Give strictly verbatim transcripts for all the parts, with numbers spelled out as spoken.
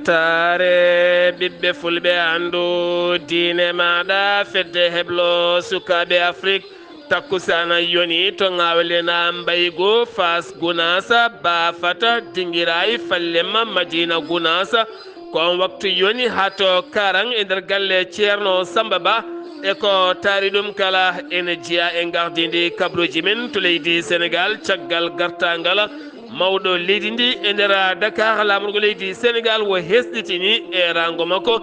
Saare ɓiɓɓe fulɓe, anndu diine maaɗa, fedde heblo sukaaɓe Afrik. Takkusaana yoni to Ŋaawelena Mbaygo, Faas Gunaasa, Baafata, Dingiraay, Fallemma, Madiina Gunaasa. Ko on waktu yoni haa to Kaaraŋ e nder galle Ceerno Sammba Ba. E ko taari ɗum kala ene jeyaa e ngardiindi kabaruuji men to leydi Senegaal, caggal gartaangal mawɗo leydi ndi e nder Dakar, laamorgo leydi Senegaal wo hesɗitini e raango makko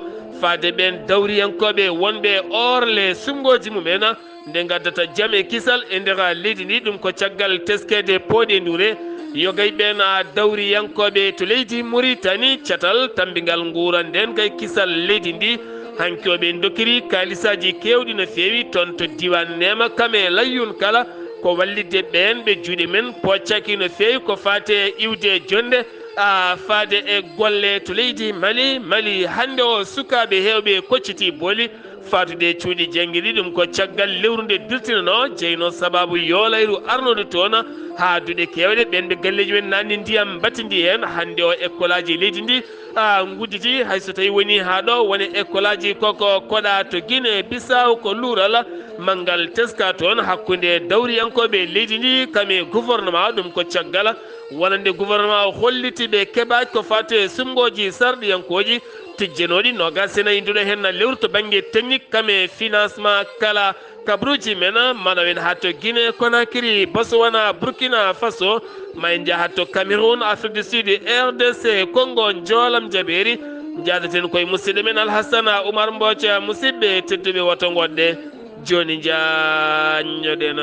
faade ɓeen dawriyankooɓe wonɓe orle suɓngooji mumen, nde ngaddata jam e kisal e nder leydi ndi. Ɗum ko caggal teskeede pooɗe ndure yogay ɓeen dawriyankooɓe to leydi Muritani, catal tammbingal nguura ndeen kay kisal leydi ndi. Hanki o ɓe ndokkiri kaalisaaji keewɗi no feewi toon to diiwaan Neema, kam e layyun kala. Ko wallitde ɓeen ɓe juuɗe men pooccaki no feewi ko faati e iwde jonnde, a, faade e golle to leydi Mali. Mali hannde o, sukaaɓe heewɓe kocciti booli faatude e cuuɗi janngirɗi. Ɗum ko caggal lewru nde dirtinanoo, jeynoo sabaabu yoolayru arnude toon haa duɗe keewɗe. Ɓeen ɓe galleeji men naatni ndiyam mbattindi heen. Hannde o, ekkolaaji leydi ndi a, ngudditi, hay so tawii wonii haa ɗo, woni ekkolaaji koko koɗa to Guinée Bissau, ko luural manngal teska toon hakkunde dawriyankooɓe leydi ndi kam e gouvernement. Ɗum ko caggal wonande gouvernement o holliti ɓe keɓaaki ko faati e suɓngooji sarɗiyankooji tijjanooɗi noogaas e nayi nduɗo heen lewru to bannge technique kam e financement kala. Kabaruuji men manawen haa to Guinée Conakry, Botswana, Burkina Faso, ma en njaha to Cameroun, Afrique du Sud, R D C, Congo, Njoolam Jabeeri. Njahdaten koye musidɗo men Alhassana Oumar Mbooca. Musidɓe tedduɓe, woto ngoɗɗe, jooni njaññoɗen.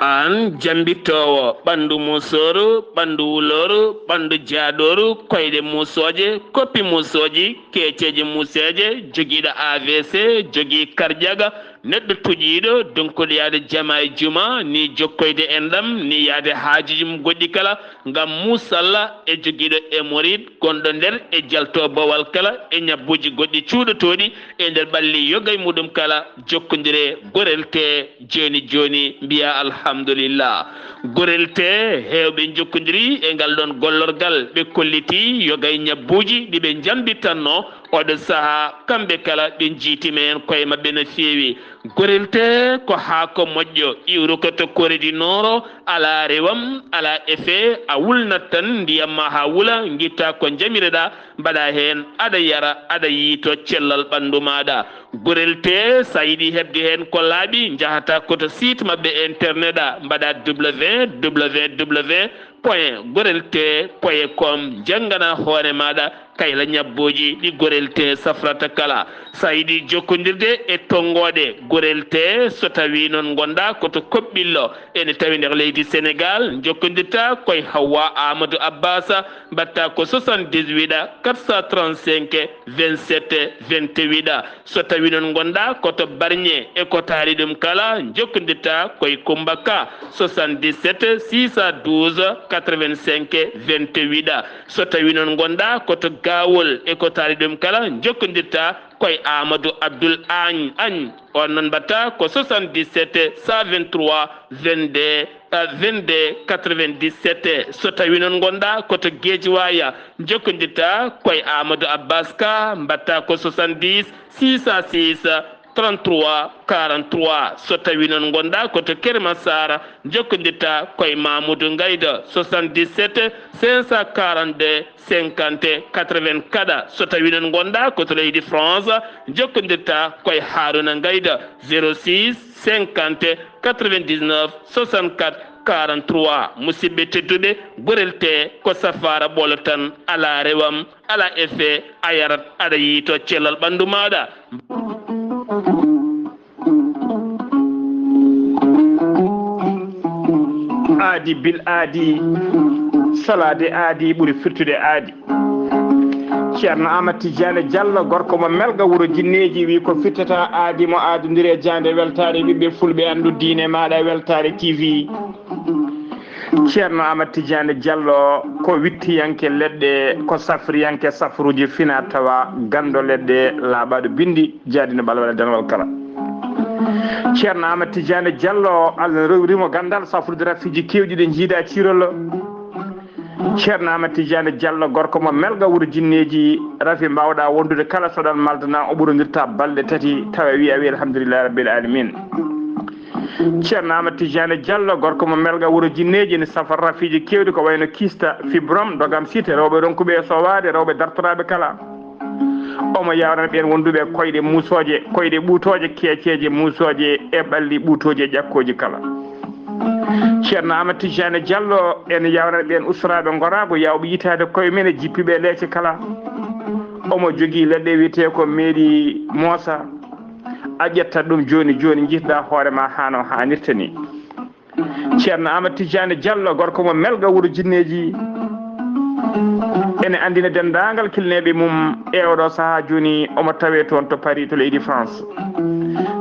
Aan jambittoowo ɓanndu musooru, ɓanndu wulooru, ɓanndu jaadooru, koyɗe musooje, koppi musooji, keeceeje museeje, jogiiɗo A V C, jogii karjaga, neɗɗo tuƴiiɗo, donkuɗo yaade jama e juma, ni jokkoyde enɗam, ni yaade haajuuji mum goɗɗi kala, ngam muusalla e jogiiɗo hémorroïde gonɗo nder e jalto bowal kala e ñabbuuji goɗɗi cuuɗotooɗi e nder ɓalli yoga e muɗum kala, jokkondire gorel tee jooni jooni, mbiya alhamdulillah. Gorel tee heewɓe njokkondiri e ngal ɗoon gollorgal, ɓe kolliti yoga e ñabbuuji ɗi ɓe njambitanno. Oɗo sahaa, kamɓe kala ɓe njiitima heen koye maɓɓe no feewi. Gorel tee ko haako moƴƴo, iwruko to Corée du Nord, alaa rewam, alaa effet, a wulnat tan ndiyam ma haa wula, ngitta ko njamireɗaa, mbaɗa heen, aɗa yara, aɗa yiyto cellal ɓanndu maaɗa. Gorel tee, so a yiɗi heɓde heen ko laaɓi, njahata ko to site maɓɓe internet a, mbaɗa W W W point gorel tee point com, njanngana hoore maaɗa kayla ñabbuuji ɗi Gorel tee safrata kala. So a yiɗi jokkondirde e tonngooɗe Gorel tee, so tawii noon ngonɗaa ko to Koɓɓillo, ene tawi nder leydi Senegaal, njokkondirta koye Hawwa Amadou Abbas, mbaɗta ko soixante-dix-huit quatre cent trente-cinq vingt-sept vingt-huit. So tawii noon ngonɗaa ko to Barñe e ko taari ɗum kala, njokkondirta koye Kummba Ka, soixante-dix-sept six cent douze quatre-vingt-cinq vingt-huit. So tawii noon ngonɗaa ko to Gaawol e ko taari ɗum kala, njokkondirta koye Amadou Abdoul Agne Agne. On noon mbaɗta ko soixante-dix-sept cent vingt-trois vingt-deux, euh, vingt-deux quatre-vingt-dix-sept. So tawii noon ngonɗaa ko to Guédiawaye, njokkondirta koye Amadou Abbas Ka, mbaɗta ko soixante-dix six cent six trente-trois quarante-trois. So tawii noon ngonɗaa ko to Keur Massar, njokkondirta koye Mamoudou Ngayda, soixante-dix-sept cinq cent quarante-deux cinquante quatre-vingts. Kadi, so tawii noon ngonɗaa ko to leydi France, njokkondirta koye Harouna Ngayda, zéro six cinquante quatre-vingt-dix-neuf soixante-quatre quarante-trois. Musidɓe tedduɓe, Gorel tee ko safaara ɓolo tan, alaa rewam, alaa effet, a yarat, aɗa yiyto cellal ɓanndu maaɗa. Aadi bil aadi, salaade aadi ɓuri firtude aadi. Ceerno Amadou Tidiane Diallo, gorko mo Melga, wuro Jinneeji, wi ko fittata aadi mo aadondiri e jaande weltaare ɓiɓɓe fulɓe, anndu diine maaɗa e weltaare T V. Ceerno Amadou Tidiane Diallo ko wittiyanke leɗɗe, ko safriyanke safruuji fina tawa, ganndo leɗɗe, laaɓaaɗo binndi, jaadino ɓalwala danwal kala. Ceerno Amadou Tidiane Diallo, Allah rewri mo ganndal, safrude rafiiji keewɗi ɗi njiida ciirol. Ceerno Amadou Tidiane Diallo, gorko mo Melga, wuro Jinneeji, rafi mbaawɗa wondude kala soɗal maldana, o ɓurondirta balɗe tati, tawa wi a wi alhamdulillahi rabbil alamin. Ceerno Amadou Tidiane Diallo, gorko mo Melga, wuro Jinneeji, ne safra rafiiji keewɗi ko wayno kista, fibrom, dogam site, rewɓe ronkuɓe e sowaade, rewɓe dartoraaɓe kala. Omo yaawrana ɓeen wonduɓe koyɗe muusooje, koyɗe ɓuutooje, keeceeje muusooje e ɓalli ɓuutooji e ƴakkooji kala. Ceerno Amadou Tidiane Diallo ene yaawrana ɓeen ustoraaɓe ngoraagu, yaawɓe yitaade koye men e jippiiɓe leece kala. Omo jogii leɗɗe wiyetee ko meeɗi moosa. A ƴettat ɗum jooni jooni, njihɗa hoore ma haa no haanirta ni. Ceerno Amadou Tidiane Diallo, gorko mo Melga, wuro Jinneeji, ene anndina denndaangal kilneeɓe mum e oɗo sahaa jooni, omo tawee toon to Paris, to leydi France.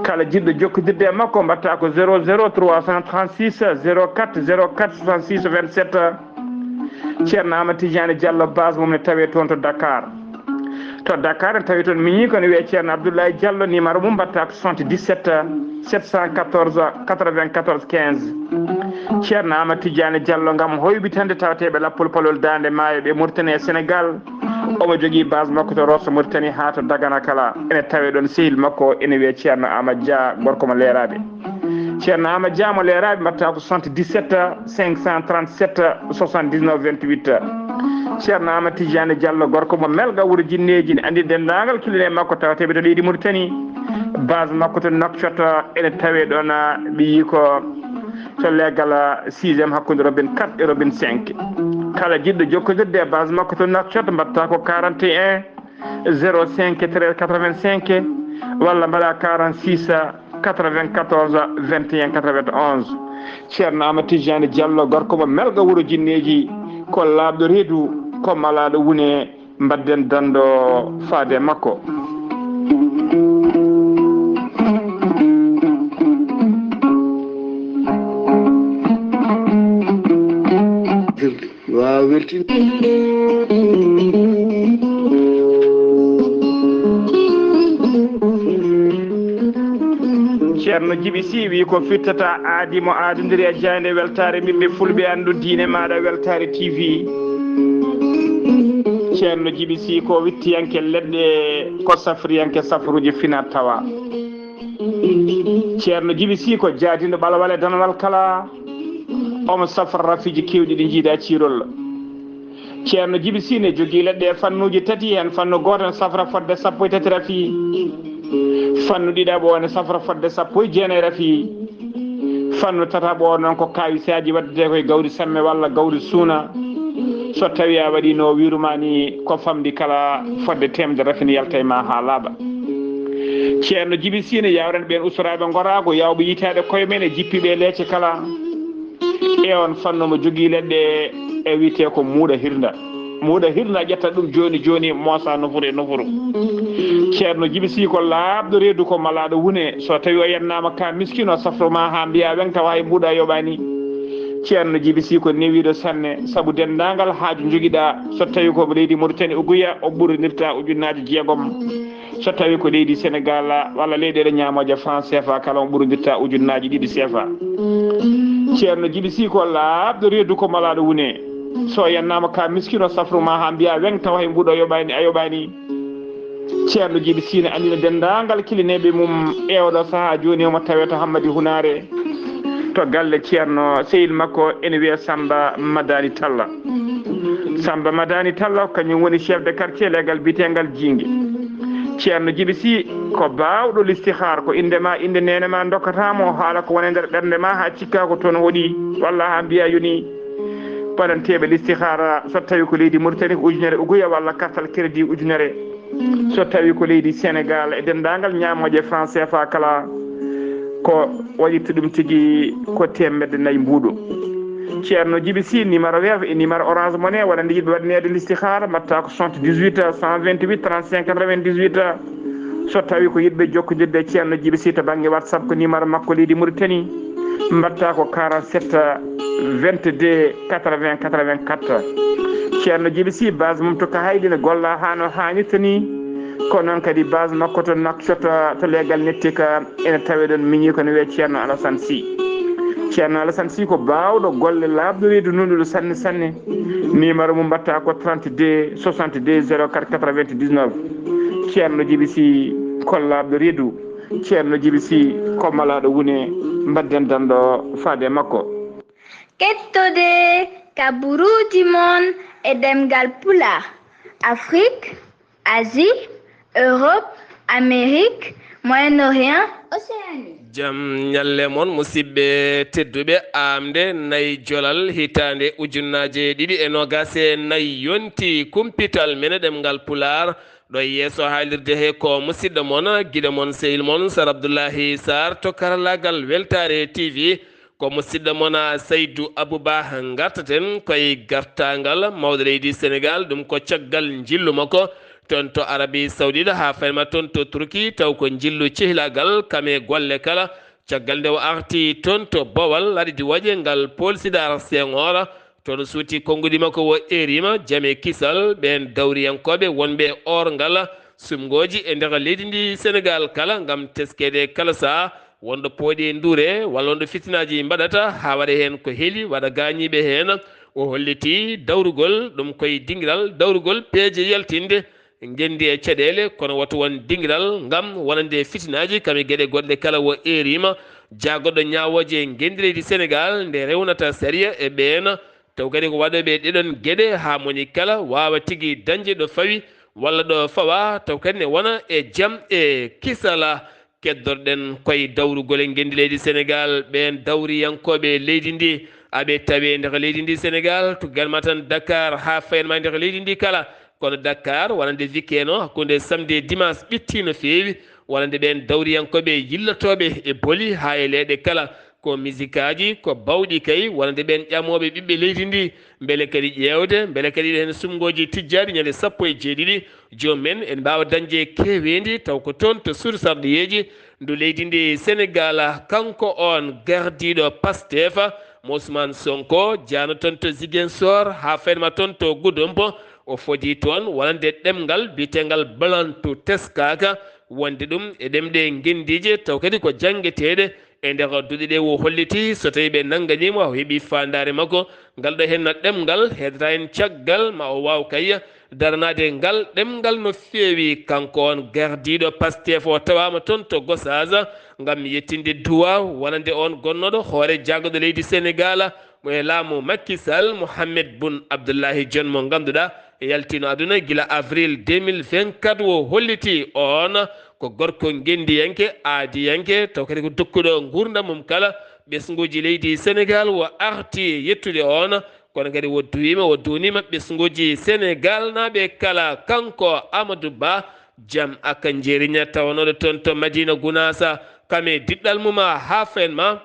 Kala jiɗɗo jokkondirde e makko, mbaɗta ko zéro zéro trois cent trente-six zéro quatre zéro quatre soixante-six vingt-sept. Ceerno Amadou Tidiane Diallo, base mum ne tawee toon to Dakar. To Dakar en tawi toon miñi ko ne wiyee Ceerno Abdoulaye Diallo, numéro mum mbaɗta ko soixante-dix-sept sept cent quatorze quatre-vingt-quatorze quinze. Ceerno Amadou Tidiane Diallo, ngam hoyɓitande tawteeɓe lappol palol daande maayo ɓe Mauritanie e Sénégal. Omo jogii base makko to Rosso Mauritanie haa to Dagana kala. Ene tawee ɗoon sehil makko ene wiyee Ceerno Amadou Dia, gorko mo Leeraaɓe. Ceerno Amadou Dia mo Leeraaɓe mbaɗta ko soixante-dix-sept cinq cent trente-sept soixante-dix-neuf vingt-huit. Ceerno Amadou Tidiane Diallo, gorko mo Melga, wuro Jinneeji, ne anndi denndaangal kilneeɓe makko tawteeɓe to leydi Mauritanie. Base makko to Nouakchott ene tawee ɗoon, ɓe yii ko to leegal sixième hakkunde robin quatre e robin cinq. Kala jiɗɗo jokkondirde e base makko to Nouakchott, mbaɗta ko quarante et un zéro cinq treize quatre-vingt-cinq, walla mbaɗa quarante-six quatre-vingt-quatorze vingt et un quatre-vingt-onze. Ceerno Amadou Tidiane Diallo, gorko mo Melga, wuro Jinneeji, ko laaɓɗo reedu, ko malaaɗo wune, mbadden danndo faade e makko. Weltin. Ceerno Jibi Si wi ko fittata aadi mo aadondiri e jaaynde weltaare ɓiɓɓe fulɓe, anndu diine maaɗa weltaare T V. Ceerno Jibi Si ko wittiyanke leɗɗe, ko safriyanke safruuji fina tawa. Ceerno Jibi Si ko jaadinɗo ɓalwale danwal kala. Omo safra rafiiji keewɗi ɗi njiida ciirol. Ceerno Jibi Si ne jogii leɗɗe e fannuuji tati, heen fannu gooto ne safra fodde sappo e tati rafi. Fannu ɗiɗaɓo ne safra fodde sappo e jeenayi rafi. Fannu tataɓo o noon ko kawisaaji waɗetee koye gawri samme walla gawri suuna. So tawii a waɗii no wiiru ma ni, ko famɗi kala fodde teemedere rafi ne yalta e ma haa laaɓa. Ceerno Jibi Si ne yaawrana ɓeen ustoraaɓe ngoraagu, yaawɓe yitaade koye men e jippiiɓe e leece kala. E oon fannu omo jogii leɗɗe e wiyetee ko muuɗa hirnda. Muuɗa hirnda, ƴetta ɗum jooni jooni, moosa nofuru e nofuru. Ceerno Jibi Si ko laaɓɗo reedu, ko malaaɗo wune. So tawii o yennaama ka miskino, safro ma haa mbiya weŋ tawa hay mbuuɗa yoɓaani. Ceerno Jibi Si ko newiiɗo sanne, sabu denndaangal haaju njogiɗa. So tawii ko leydi Mauritanie Ouguiya, o ɓurinirta ujunnaaje jeegom. So tawii ko leydi Senegal walla leyɗeele ñaamooje franc C F A kala, on ɓurondirta ujunnaaji ɗiɗi C F A. Ceerno Jibi Si ko laaɓɗo reedu, ko malaaɗo wune. So yennaama ka miskino, safru ma haa mbiya weŋ tawa hay mbuuɗo yoɓaani, a yoɓaani. Ceerno Jibi Si ne anndina denndaangal kilineeɓe mum e oɗo sahaa jooni, omo tawee to Hammadi Hunaare, to galle Ceerno sehil makko ene wiyee Samba Madani Talla. Samba Madani Talla, kañum woni chef de quartier leegal biyeteengal Jiinge. Ceerno Jibi Si ko baawɗo listihaar, ko innde ma, innde neene ma ndokkata mo, haala ko woni e nder ɓernde ma haa cikka ko toon hoɗi, walla haa mbiya yoni. Baɗanteeɓe listihaara, so tawii ko leydi Mauritanie ko ujunere uguya walla kartal crédit ujunere. So tawii ko leydi Senegal e denndaangal ñaamooje franc C F A kala, ko waɗirta ɗum tigi ko teemedde nayi mbuuɗu. Ceerno Jibi Si, numéro Wave e numéro Orange Money, waɗande yiɗɓe waɗaneede listihaara, mbaɗta ko soixante-dix-huit, cent vingt-huit, trente-cinq, quatre-vingt-dix-huit. So tawi ko yiɗɓe jokkondirde e Ceerno Jibi Si to bannge WhatsApp, ko numéro makko leydi Mauritanie, mbaɗta ko quarante-sept, vingt-deux, quatre-vingts, quatre-vingt-quatre. Ceerno Jibi Si, base mum to Kahayle ne golla haa no haanirta ni, ko noon kadi base makko to Nouakchott, to leegal Nettika, ene tawee ɗoon miñi ko no wiyee Ceerno Alassane Sy. Ceerno Alassane Sy ko baawɗo golle laaɓɗo reedu nulɗuɗo sanne sanne. Numéro mum mbaɗta ko trente-deux soixante-deux zéro quatre quatre-vingt-dix-neuf. Ceerno Jibi Si ko laaɓɗo reedu. Ceerno Jibi Si ko malaaɗo wune, mbadden danɗo faade e makko. Kettode kaburuuji mon e ɗemngal Pulaar, Afrique, Asie, Europe, Amérique, Moyen-Orient, Océanie. Jam ñalle mon, musidɓe tedduɓe. Aamde nayi jolal hitaande ujunnaaje ɗiɗi e noogaas e nayi yonti kumpital men e ɗemngal Pulaar. Ɗo e yeeso haalirde he ko musidɗo mon, giɗo mon, sehil mon, Sar Abdullahi Sarr to karallaagal Weltaare T V. Ko musidɗo mon, Saydu Abuba, ngartaten koye gartaangal mawɗo leydi Senegaal. Ɗum ko caggal njillu makko toon to Arabi Sawdida, haa fayma toon to Turki, taw ko njillu cehilaagal kam e golle kala. Caggal nde o arti toon to Bawal, aɗa yiɗi waɗe ngal Paul Sidar Senghor, toon suuti konnguɗi makko, o eerima jam e kisal ɓeen dawriyankooɓe wonɓe e oorngal sumngooji e nder leydi ndi Senegaal kala, ngam teskeede kala sahaa wonɗo pooɗi e nduure walla wonɗo fitinaaji mbaɗata haa waɗa heen ko heli, waɗa gaañiiɓe heen. O holliti dawrugol ɗum koye dingiral dawrugol peeje yaltinde ngenndi e caɗeele, kono wota won dingiral ngam wonande fitinaaji kam e geɗe goɗɗe kala. O eerima jaagoɗo ñaawooje ngenndi leydi Senegaal nde rewnata sariya e ɓeen, taw kadi ko waɗooɓe ɗeɗon geɗe haa moni kala waawa tigi dañde ɗo fawi walla ɗo fawa, taw kadi ne wona e jam e kisala. Keddorɗen koye dawrugol e ngenndi leydi Senegaal, ɓeen dawriyankooɓe leydi ndi, aɓe tawee nder leydi ndi Senegaal, to galma tan Dakar haa fayanma nder leydi ndi kala. Kono Dakar, wonande weekend o, hakkunde samedi e dimanche, ɓitti no feewi, wonande ɓeen dawriyankooɓe yillotooɓe e boli haa e leeɗe kala. Ko misikaji, ko bawɗi kay, wonande ɓeen ƴamooɓe ɓiɓɓe leydi ndi, mbele kadi ƴeewde, mbele kadi ɗo heen sumngooji tijjaaɗi ñande sappo e jeeɗiɗi, joom men en mbaawa dañde keeweendi, taw ko toon to suudu sarɗiyeeji ndu leydi ndi Senegaal. Kanko oon gardiiɗo Pastef, mo Ousmane Sonko, jaano toon to Ziguinchor, haa faynma toon to Goudomp, o fodii toon wonande ɗemngal biyeteengal Balantu teskaka, wonde ɗum e ɗemɗe ngenndiije, taw kadi ko janngeteeɗe e nder duɗe ɗe. O holliti so tawii ɓe nannganiima, o heɓi faandaare makko, ngal ɗo heen ɗemngal heedata heen caggal, ma o waaw kay daranaade ngal ɗemngal no feewi. Kanko on gardiiɗo Pastef o tawaama toon to Gossas ngam yettinde duwaaw wonande on gonnooɗo hoore jaagorɗe leydi Senegaal mo e laamu Macky Sall, Mohamed Boun Abdallah Dionne, mo ngannduɗaa yaltino aduna gila avril deux mille vingt-quatre. O holliti on ko gorko ngenndiyanke, aadiyanke, taw kadi ko dukkuɗo nguurndam mum kala ɓesnguuji leydi Senegaal. O arti yettude on, kono kadi o duwiima, o duwniima ɓesnguuji Senegaalnaaɓe kala. Kanko Amadou Ba, jam ak njeriña, tawanooɗo toon to Madina Gunaasa, kam e diɗɗal mum haa faynma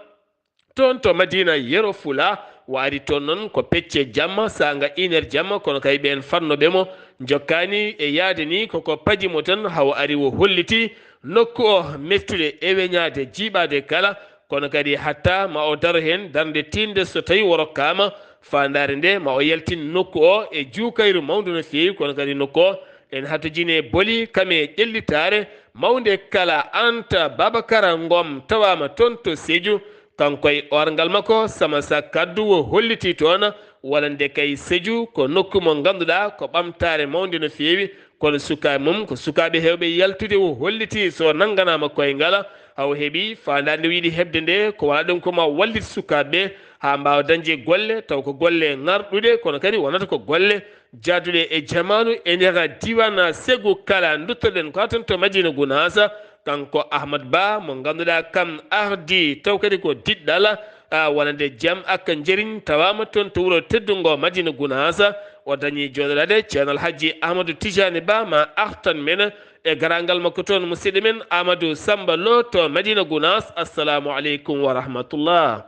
toon to Madina Yero Fula. O ari toon noon ko pecce jamma, saanga une heure jamma, kono kay ɓeen fadnooɓe mo njokkaani e yahde ni, koko padi mo tan, haa o ari o holliti nokku o mettude e weñaade, jiiɓaade kala, kono kadi hatta ma o daro heen darnde tiiɗnde so tawii o rokkaama faandaare nde, ma o yaltin nokku o e juukayru mawndu no feewi, kono kadi nokku o en hatojini e boli kam e ƴellitaare mawnde kala. Anta Babakara Ngom tawaama toon to Sédhiou, kanko e oorngal makko Samassa Kaddu o holliti toon wonande kay Sédhiou ko nokku mo ngannduɗaa ko ɓamtaare mawnde no feewi, kono sukaaɓe mum ko sukaaɓe heewɓe yaltude. O holliti so nannganaama koyngal, haa o heɓi faandaare nde o yiɗi heɓde nde, ko wona ɗum ko ma wallit sukaaɓe ɓe haa mbaawa dañde golle, taw ko golle ŋarɗuɗe, kono kadi wonata ko golle jaaduɗe e jamaanu e nder diiwaan Sédhiou kala. Nduttoɗen ko haa toon to Madina Gunaas, kanko Ahmad Ba mo ngannduɗaa kam ardi taw kadi ko diɗɗal, a, wonande jam ak njeriñ, tawaama toon to wuro teddungo Madina Gunaas. O dañi jooɗoraade Ceerno Alhaji Ahmadou Tijani Ba, ma artan men e garaangal makko toon, musidɗo men Amadou Samba Lo to Madina Gunaas. Assalamu aleykum wa rahmatullah.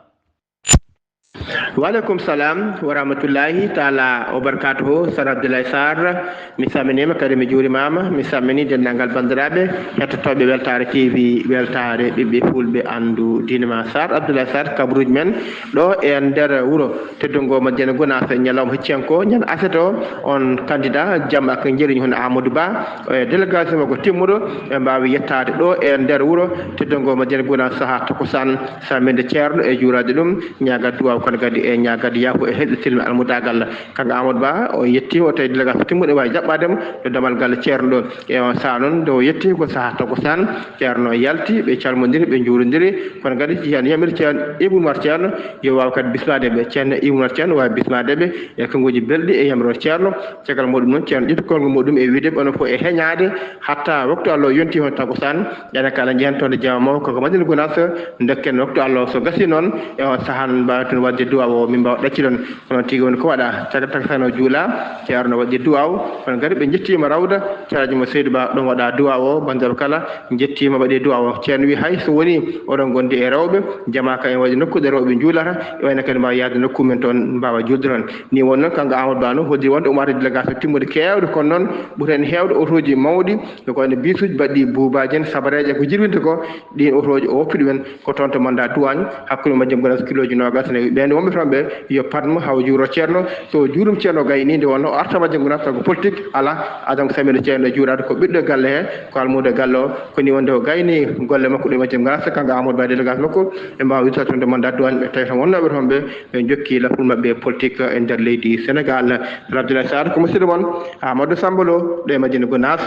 Waleykum salam wa rahmatullahi taala wa barakatuhu. Sar Abdoulaye Sarr, mi salminiima kadi mi juurimaama. Mi salmini denndaangal banndiraaɓe hettotooɓe Weltaare T V, Weltaare ɓiɓɓe fulɓe anndu diine ma. Sar Abdoulaye Sarr, kabaruuji men ɗo e nder wuro teddungo Madina Gunaas, ñalawma hecciyanko, ñande aset o, on candidat jam ak njëriñ hono Amadou Ba e délégation makko timmuɗo ɓe mbaawi yettaade ɗo e nder wuro teddungo Madina Gunaas saha takusaan, salminde ceerno e juuraade ɗum, ñaagaade duwaaw kono kadi e ñaagaade yaafo e helɗo silmi almudaagal. Kanko Amadou Ba o yetti o tawi délégation timmuɗo waawi jaɓɓaade mo to damal galle ceerno ɗo. E on saha noon nde o yetti ko saha takusaan, ceerno yalti, ɓe calmondiri, ɓe njuurondiri, kono kadi heen yamiri ceerno Ibou Oumar Ceerno yo waaw kadi bismaade ɓe. Ceerno Ibou Oumar Ceerno waawi bismaade ɓe e konnguuji belɗi e yamiroore ceerno. Caggal muɗum noon ceerno ƴetti konngol muɗum e wiide ɓe onon fof e heñaade hatta waktu Allah o yonti hon takusaan. Enen kala njehen toon e jama mo koko Madina Gunaas, dokken waktu Allah o, so gasi noon e on saha noon mbaawen toon waɗde duwaaw o min mbaawa ɗaccude on. Kono tigi woni ko waɗa, caggal takusaan o juula, ceerno waɗi duwaaw, kono kadi ɓe njettiima rawda, ceerno mo Seydou Ba ɗum waɗa duwaaw o, banndiraaɓe kala njettiima waɗi duwaaw o. Ceerno wi hay so woni oɗon ngondi e rewɓe, jama ka en waɗi nokkuuji ɗo rewɓe njuulata, e wayno kadi mbaawa yahde nokku men toon mbaawa juulde toon. Ni won noon kanko Amadou Ba noon hoddiri wonde umaade délégation timmude keewɗe, kono noon ɓuri heen heewde otooji mawɗi, ko wayno bisuuji baɗɗi buubaaji en, sabareeje, ko jirwinte ko, ɗiin otooji o woppi ɗumen ko toon to Manda Duwaañ, hakkunde majjum Gunaas kilooji noogaas e nayi. Ɓeen wonɓe toon ɓe yo paɗ mo haw juuro ceerno, so juurum ceerno gayni nde wonno o arta majjum Gunaas taw ko politique alaa, adon ko salminde ceerno e juuraade ko ɓiɗɗo galle he, ko almuudo galle o, ko ni wonde o gayni golle makko ɗo e majjum Gunaas, kanko Amadou Ba e délégation makko, ɓe mbaawa yettude toon to Manda Duwaañ, ɓe tawi tan wonnooɓe toon ɓe, ɓe njokki lafol maɓɓe politique e nder leydi Sénégal. Abdoulaye Sarr ko musidɗo mon Amadou Samba Lo ɗo e Madina Gunaas,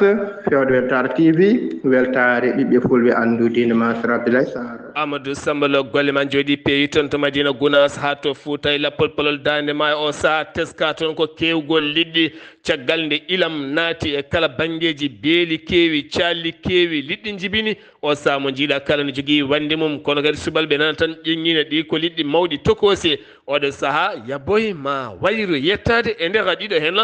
fewde Weltaare T V, Weltaare ɓiɓɓe fulɓe anndu diine ma, Sar Abdoulaye Sarr. Amadou Samba Lo, golle ma njooɗi peewi toon to Madina Gunaas haa to Fuuta e Lappol Polol Daande Maayo. O sahaa teska toon ko keewgol liɗɗi, caggal nde ilam naati e kala banngeeji, beeli keewi, calli keewi, liɗɗi njibini. O sahaa mo njiiɗa kala no jogii wannde mum, kono kadi subalɓe nana tan ƴeŋŋina ɗi ko liɗɗi mawɗi tokoosi. Oɗo sahaa yaboy ma wayru yettaade e nder ɗiɗo heen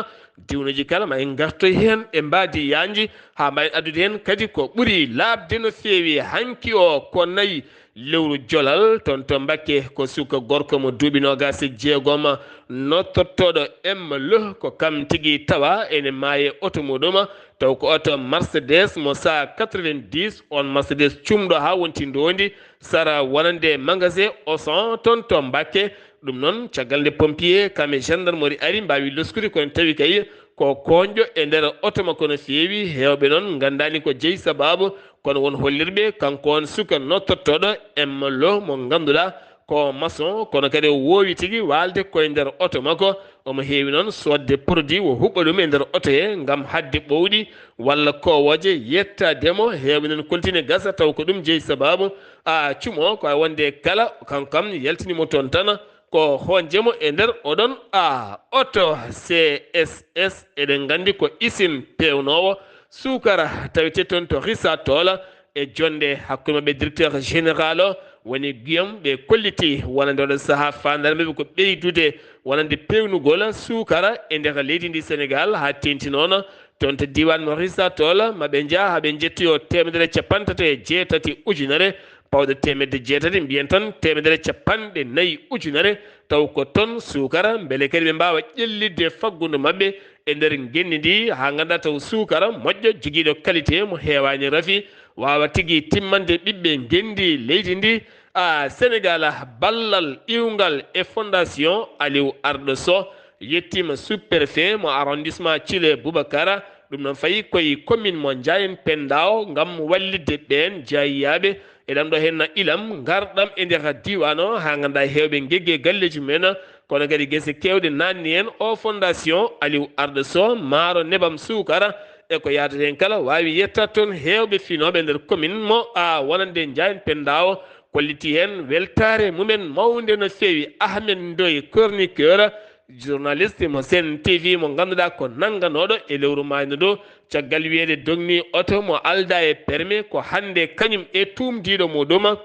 diwnuuji kala ma en ngartoy heen e mbaadi yaanji haa mbayen addude heen kadi ko ɓuri laaɓde no feewi hanki o ko nayi lewru jolal toon to Mbakke, ko suka gorko mo duuɓi noogaas e jeegom notottooɗo M L ko kam tigi tawa ene maaye oto muɗum, taw ko oto Mercedes mo sahaa quatre-vingt-dix, on Mercedes cumɗo haa wonti ndoondi sara wonande magasin Auchan toon to Mbakke. Ɗum noon, caggal nde pompier kam e gendarmerie ari, mbaawi loskude, kono tawi kay ko koonjo e nder oto makko no feewi. Heewɓe noon nganndaani ko jeyi sabaabu, kono won hollirɓe kanko on suka notottooɗo M L mo ngannduɗaa ko maçon, kono kadi o woowi tigi waalde koye nder oto makko. Omo heewi noon soodde produit, o huɓɓa ɗum e nder oto he ngam haɗde ɓowɗi walla kowooje yettaade mo. Heewɓe noon koltini gasa taw ko ɗum jeyi sabaabu. A cumo ko a wonde kala, kanko kam yaltini mo toon tan, ko hoonje mo e nder oɗon a oto C S S. Eɗen nganndi ko isin peewnoowo suukara tawete toon to Risa Tola e jonde hakkunde maɓɓe directeur général o woni Guillaume. Ɓe kolliti wonande oɗo sahaa faandaare maɓɓe ko ɓeydude wonande peewnugol suukara e nder leydi ndi Sénégal haa teeŋti noon toon to diiwaan mo Risa Tola. Ma ɓe njaha haa ɓe njettoyo teemedere e cappanɗe tati e jeetati ujunere pawɗe teemedde jeetati, mbiyen tan teemedere e cappanɗe nayi ujunere, taw ko toon suukara, mbele kadi ɓe mbaawa ƴellitde faggudu maɓɓe e nder ngenndi ndi, haa ngannda taw suukara moƴƴo, jogiiɗo qualité mo heewaani rafi, waawa tigi timmande ɓiɓɓe ngenndi leydi ndi. A Sénégal, ballal iwngal e Fondation Aliou Ardo Sow, yettiima sous-préfet mo arrondissement Thillé Boubacara, ɗum noon fayi koye commune mo Ndiayène Pendaw ngam wallitde ɓeen jaayiyaaɓe e ɗam ɗo heen ilam ngarɗam e nder diiwaan o, haa ngannda heewɓe ngegge galleeji mumen, kono kadi gese keewɗe naatni heen. O Fondation Aliou Ardo Sow, maaro nebam suukara e ko yaadata heen kala, waawi yettaade toon heewɓe finooɓe nder commune mo a wonande Ndiayène Pendaw, kolliti heen weltaare mumen mawnde no feewi. Ahmed Ndoye, chroniqueur, journaliste mo Sen T V mo ngannduɗaa ko nannganooɗo e lewru maayno ɗo, caggal wiyeede dogni oto mo aldaa e permis, ko hannde kañum e tuumdiiɗo muɗum,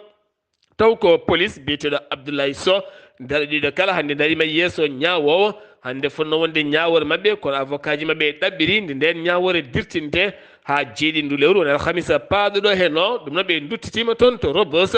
taw ko police biyeteeɗo Abdoulaye Sow. Nder ɗiɗo kala hannde ndariima yeeso ñaawoowo, hannde fotno wonde ñaawoore maɓɓe, kono avocat ji maɓɓe ɗaɓɓiri nde ndeen ñaawoore dirtinte haa jeeɗiɗi ndu lewru, woni alhamisa paaɗo ɗo heno. Ɗum noon ɓe nduttitiima toon to Rebeuss,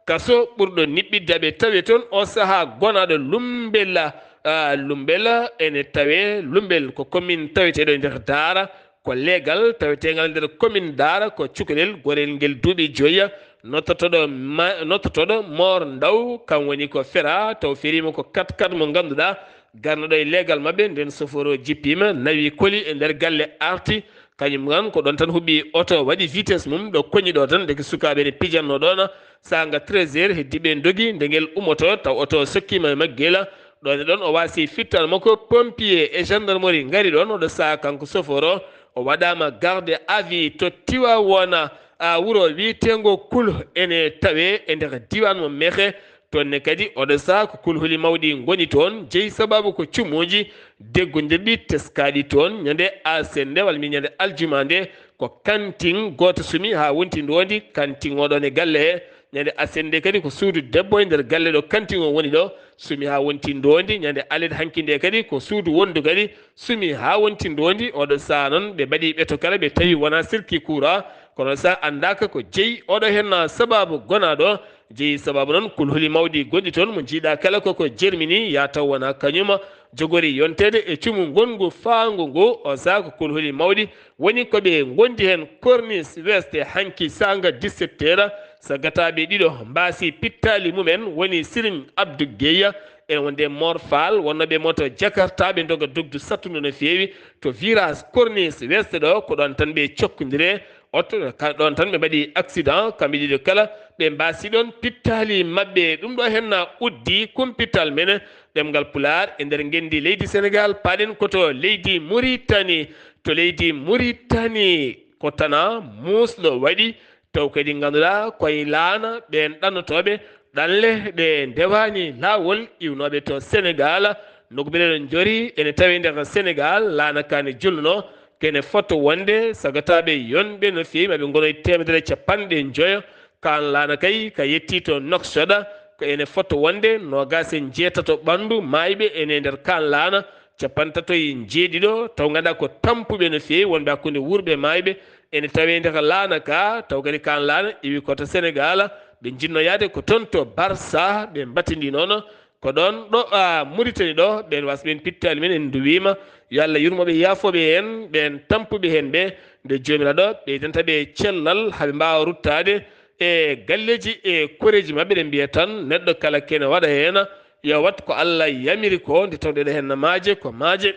Kaso ɓurɗo niɓɓidde aɓe tawe toon o sahaa gonaaɗo Lumbela. Ah, Lumbela ene tawee, Lumbel ko commune taweteeɗo e nder Daara, ko leegal taweteengal nder commune Daara, ko cukalel gorel ngel duuɓi joyi. Nottotooɗo ma-, nottotooɗo Moor Ndaw, kam woni ko feraa, taw feriima ko kat kat mo ngannduɗaa, garnoɗo e leegal maɓɓe, nden sofooro jippiima, nawi koli e nder galle, arti, kañum kan ko ɗoon tan huɓɓi oto, waɗi vitesse mum ɗo koñi ɗo tan, ndeke sukaaɓe ne pijannoo ɗoon, saanga treize heures, heddi ɓe ndogi, nde ngel ummoto, taw oto sokkiima e maggel, ɗoon e ɗoon o waasi fittal makko, pompier e gendarmerie ngari ɗoon, oɗo sahaa kanko sofooro, o waɗaama garde à vue to Tiwaawoona, a wuro wiyeteengo Kul ene tawee e nder diiwaan mo Mexe, toon ne kadi oɗo sahaa ko kulhuli mawɗi ngoni toon, jeyi sabaabu ko cumuuji deggondirɗi teskaaɗi toon. Ñande arsende walla mbiyen ñande aljuma nde, ko kantin gooto sumi haa wonti ndoondi, kantin o ɗoon e galle he. Ñande arsende kadi ko suudu debbo e nder galle ɗo kantin o woni ɗo, sumi haa wonti ndoondi. Ñande alet hanki nde kadi ko suudu wonndu kadi, sumi haa wonti ndoondi. Oɗo sahaa noon ɓe mbaɗi ɓeto kala, ɓe tawi wonaa sirki kuura, kono sa anndaaka ko jeyi oɗo heen sabaabu gonaaɗo. Jeyi sabaabu noon kulhuli mawɗi gonɗi toon, mo njiiɗaa kala koko jermini, yaa taw wonaa kañum jogori yonteede e cumu ngonngu faangu ngu. O sahaa ko kulhuli mawɗi woni ko ɓe ngondi heen. Corniche Ouest hanki saanga dix-sept heures, sagataaɓe ɗiɗo mbaasi pittaali mumen, woni Serigne Abdou Gueye, ene wonde Mor Fall, wonnooɓe moto Jakarta, ɓe ndoga dogdu sattundu no feewi to virage Corniche Ouest ɗo, ko ɗoon tan ɓe cokkondire. Oto ka-, ɗoon tan ɓe mbaɗi accident, kamɓe ɗiɗo kala, ɓe mbaasi ɗoon pittaali maɓɓe. Ɗum ɗo heen na uddi kumpital men, ɗemngal Pulaar, e nder ngenndi leydi Senegaal, paaɗen ko to leydi Muritani. To leydi Muritani, ko tanaa muusɗo waɗi, taw kadi ngannduɗaa koye laana ɓeen ɗannotooɓe ɗanle ɗe ndewaani laawol, iwnooɓe to Senegaal. Nokku meɗen njori ene tawi nder Senegaal, laana ka ne julluno, kene foto wonde sagataaɓe yonɓe no feewi, maɓe ngono e teemedere e capanɗe njoyo. Kaan laana kay ka yetti to Nouakchott, ko ene foto wonde noogaas e njeetato ɓanndu maayɓe ene nder kaan laana, capantato e njeeɗiɗo, taw ngannduɗaa ko tampuɓe no feewi, wonɓe hakkunde wuurɓe e maayɓe, ene tawee nder laana ka, taw kadi kaan laana iwi ko to Senegaal, ɓe njinnoo yahde ko toon to Barça, ɓe mbattindii noon ko ɗoon ɗo, a, Muritani ɗo, ɓeen waas ɓeen pittaali men en nduwiima, yo Allah yurmo ɓe, yaafo ɓe heen, ɓeen tampuɓe heen ɓe, nde Joomiraaɗo ɓeydanta ɓe cellal, haa ɓe mbaawa ruttaade e galleeji e koreeji maɓɓe. Ɗe mbiya tan, neɗɗo kala kene waɗa heen, yo wat ko Allah yamiri ko, nde tawɗen heen no maaje, ko maaje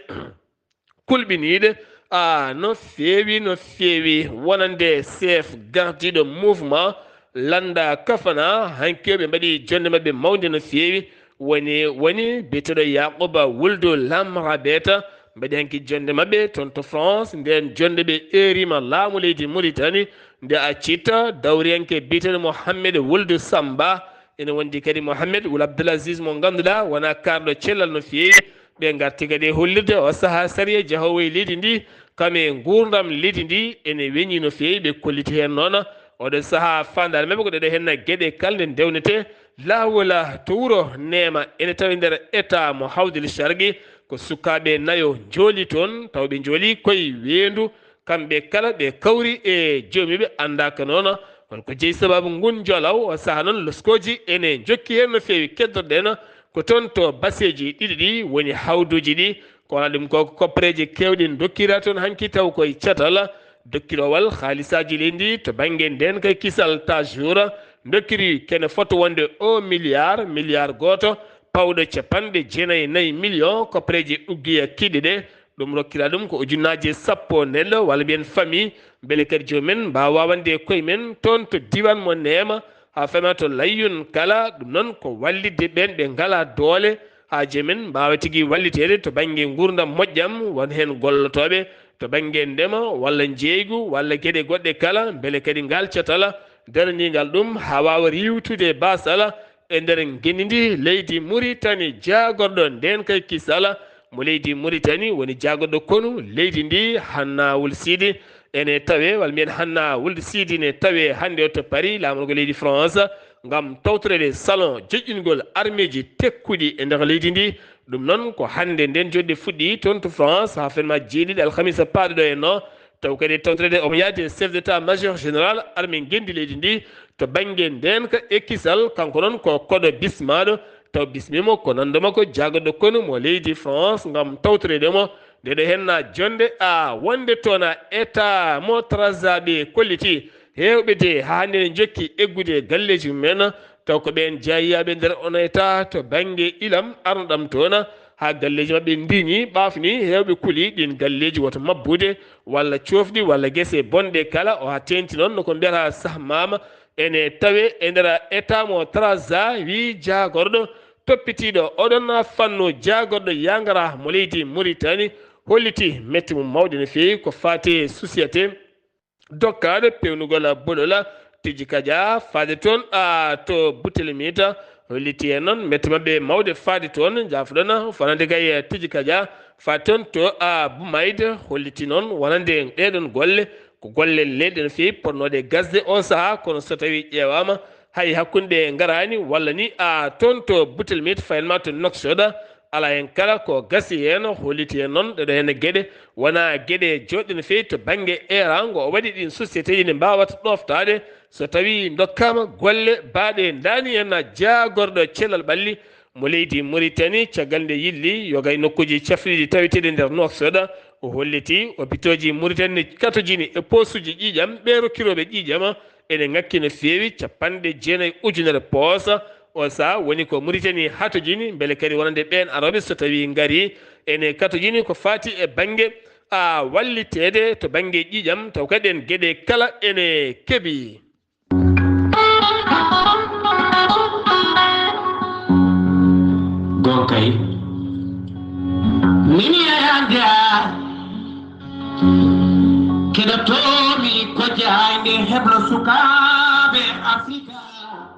kulɓiniiɗe, a, no feewi, no feewi. Wonande chef gardiiɗo mouvement Lannda Kafana, hanki o ɓe mbaɗi jonnde maɓɓe mawnde no feewi. Woni, woni biyeteeɗo Yaquba Wuldu Lamra Beeta, mbaɗi hanki jonnde maɓɓe toon to France. Ndeen jonnde ɓe eeriima laamu leydi Muritani, nde accita dawriyanke biyeteeɗo Mohammed Wuldu Samba, ene wondi kadi Mohammed Wul Abdul Aziz mo ngannduɗaa wonaa kaarɗo cellal no feewi. Ɓe ngarti kadi e hollirde o sahaa sariya jahoowo e leydi ndi, kam e nguurndam leydi ndi ene weñi no feewi. Ɓe kolliti heen noon oɗo sahaa faandaare maɓɓe ko ɗeɗo heen geɗe kala nde ndewnetee. Laawol to wuro Neema ene tawi nder état mo Hawdil Shargi, ko sukaaɓe nayo njooli toon, taw ɓe njooli koye weendu. Kamɓe kala ɓe kawri e joomiiɓe, anndaaka noon hol ko jeyi sabaabu ngun njolaw. O sahaa noon loskooji ene njokki heen no feewi. Keddorɗen ko toon to baseeji ɗiɗi ɗi woni hawduuji ɗi. Ko wonaa ɗum ko koppareeji keewɗi ndokkiraa toon hanki, taw koye catal dokkirowal haalisaaji leydi ndi to bannge ndeen kay kisal Tajour ndokkiri kene foto wonde o milliard, milliard gooto pawɗo capanɗe jeenayi e nayi million koppareeji uggiya kiɗɗe ɗe. Ɗum rokkiraa ɗum ko ujunnaaje sappo nelɗo, walla mbiyen famille, mbele kadi joom men mbaawa wawande koye men toon to diiwaan mo Neema, haa fema to Layyun kala. Ɗum noon ko wallitde ɓeen ɓe ngalaa doole, haa joom men mbaawa tigi walliteede to bannge nguurndam moƴƴam, won heen gollotooɓe to bannge ndema, walla njeeygu, walla geɗe goɗɗe kala, mbele kadi ngaal catal daraniingal ɗum haa waawa riiwtude baasal e nder ngenndi ndi leydi Muritani. Jaagorɗo ndeen kay kisal mo leydi Muritani woni jaagorɗo konu leydi ndi, Hanna Wul Siidi, ene tawee, walla mbiyen Hanna Wul Siidi ne tawee hannde o to Paris, laamorgo leydi France, ngam tawtoreede salon joƴƴingol armeeji tekkuɗi e nder leydi ndi. Ɗum noon ko hannde ndeen joɗɗe fuɗɗi toon to France, haa fenma jeeɗiɗi alhamisa paaɗo ɗo en o, Taw kadi tawtoreede omo yaadi e chef d'état major général armée ngenndi leydi ndi to bannge ndeenka e kisal, kanko noon ko koɗo bismaaɗo, taw bismiima ko nanndo makko jaagorɗo konu mo leydi France ngam tawtoreede mo. Nde ɗo heen na jonnde a wonde toon a état mo trasaaɓe kolliti heewɓe de haa hannde ne njokki eggude e galleeji mumen, taw ko ɓeen jaayiyaaɓe nder on état to bannge ilam arnoɗam toon haa galleeji maɓɓe ndiñi ɓaafni heewɓe kuli ɗin galleeji woto mabbude walla coofɗi walla gese bonɗe kala o haa teeŋti noon no ko mbiyata sahmaama ene tawe e nder état mo trasa wi jaagorɗo toppitiiɗo oɗon fannu jaagorɗo yangara mo leydi Mauritanie holliti metti mum mawɗi no feewi ko faati e société dokkaaɗo pewnugol bolol tijji kaja faade toon a to butel mita holliti heen noon mette maɓɓe mawɗe faade toon jaafoɗon fanande kay tijji kaja faade toon to a bumayde holliti noon wonande ɗeɗon golle ko golle lelɗe no feewi potnooɗe gasde o sahaa kono so tawii ƴeewaama hay hakkunde ngaraani walla ni a toon to butel mita fayen ma to noksoɗa alaa heen kala ko gasi heen holliti heen noon ɗeɗo heen geɗe wona geɗe joɗɗe no feewi to bannge erango o waɗi ɗin société ji ne mbaawata ɗoftaade so tawii ndokkaama golle baaɗe ndaani heen jaagorɗo cellal ɓalli mo leydi Mauritanie caggal nde yilli yoga e nokkuuji cafriɗi taweteeɗi nder noksoɗa o holliti hôpitaux ji Mauritanie katojini e posuji ƴiiƴam ɓe rokkirooɓe ƴiiƴam ene ŋakki no feewi capanɗe jeenayi ujunere poosa o saha woni ko Mauritanie hatojini mbele kadi wonande ɓeen arooɓe so tawii ngarii ene katojini ko faati e bannge a walliteede to bannge ƴiiƴam taw kadi ɗeen geɗe kala ene keɓi. Gonkay min yayande a keɗotomi ko jayde heblo sukaɓe Afrika.